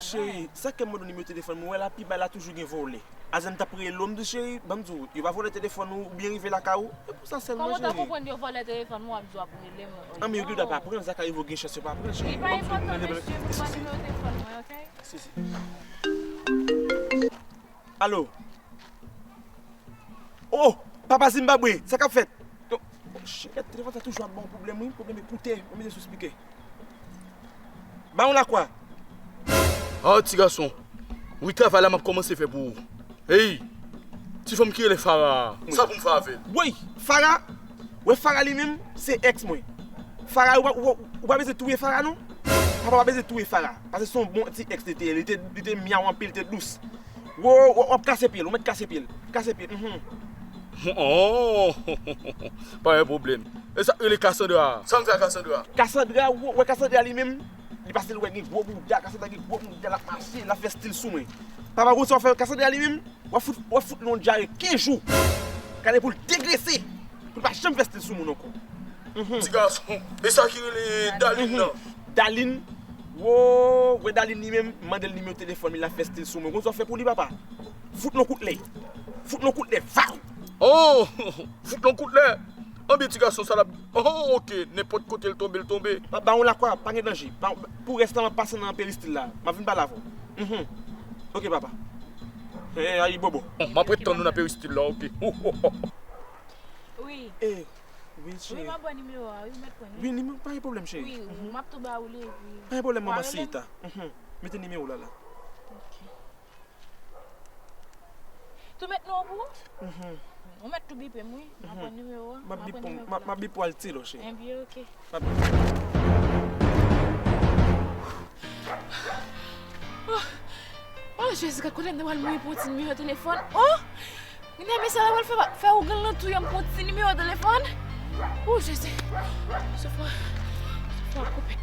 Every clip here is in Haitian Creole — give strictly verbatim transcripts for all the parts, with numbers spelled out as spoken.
Cheri, sa k fè m mande w nimewo telefòn mwen, wè la pi ba la toujou gen vòlè. Azèn t ap rele w, m di w, cheri, ban m di w, yo pa vòlè telefòn ou, ou byen rive lakay ou. E pou sa sèlman, cheri. Kòman w ta konprann yo vòlè telefòn mwen, w ap di w ap rele mwen? An, men yo gen dwa pa pran, sa ka rive w gen chans yo pa pran, cheri. Li pa enpòtan, mesye, m pran nimewo telefòn mwen, oke? Si, si. Alo? Oh, papa Zimbabwe, sa k ap fèt? Yo, oh, shit, telefòn sa toujou ap ban w pwoblèm, wi, pwoblèm ekoutè, mwen mete sou spikè. Ba yon lakwa. Ah, ti gason. Wi, travay la m ap kòmanse fè pou ou. Hey, ti fanm ki rele Farah, sa pou m fè avè l? Woy, Farah, wè Farah li menm, se èks mwen. Farah, ou pa, ou, ou pa bezwen touye Farah, non. Papa pa bezwen touye Farah, paske se yon bon ti èks li te ye, li te, li te myaw anpil, li te dous. Wo, w ap kase pye l, ou mèt kase pye l. Kase pye l, mhm. Oh, pa gen pwoblèm. E sa k rele Cassandra a? Sa m fè a Cassandra? Cassandra, w wè Cassandra li menm, li pase l wè gen gwo bouda, Cassandra gen gwo bouda, l ap mache, l ap fè stil sou mwen. Papa, ou konn sa w fè Cassandra li menm? W ap fout, w ap fout li yon dyare kenz jou. Gade pou l degrese, pou l pa janm fè stil sou moun ankò. Mhm. Ti gason, e sa ki rele Dalin nan? Dalin, wo, wè Dalin li menm, m mande l nimewo telefòn li, l ap fè stil sou mwen. Konn sa w fè pou li, papa? Fout l yon kout lè. Fout l yon kout lè, vaw! Oh, fout l yon kout lè. Anben ti gason sa l ap, oh, oke, nenpòt kote l tonbe, l tonbe. Pa, ba yon lakwa, pa gen danje. Pa, pou rès la, m ap pase nan peristil la. M ap vin pale avè w. Mhm. Oke, papa. Eh, ayi bobo. Bon, m ap ret tann ou nan peristil la, oke. Wi. Eh, wi, cheri. Wi, m ap ba w nimewo a, wi, ou mèt pran li. Wi, nimewo, pa gen pwoblèm, cheri. Wi, mhm, m ap tou ba ou li, epi pa gen pwoblèm, manman Sita. Mhm. Mete nimewo w la, la. Ok. Tou mèt non pou ou? Mhm. Ou mèt tou bipe m, wi. M ap pran nimewo a. M ap bipe w, m ap, m ap bipe w al tilò, cheri. Enben, ok. M ap Oh, oh, Jezi, gad kote m te pral mouri pou yon ti nimewo telefòn. Oh! Gade mesye la pral fè, fè ougan l nan touye m pou yon ti nimewo telefòn. Oh, Jezi. Souf mwen, souf mwen ap koupe.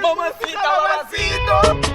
Manman Sita, manman Sita.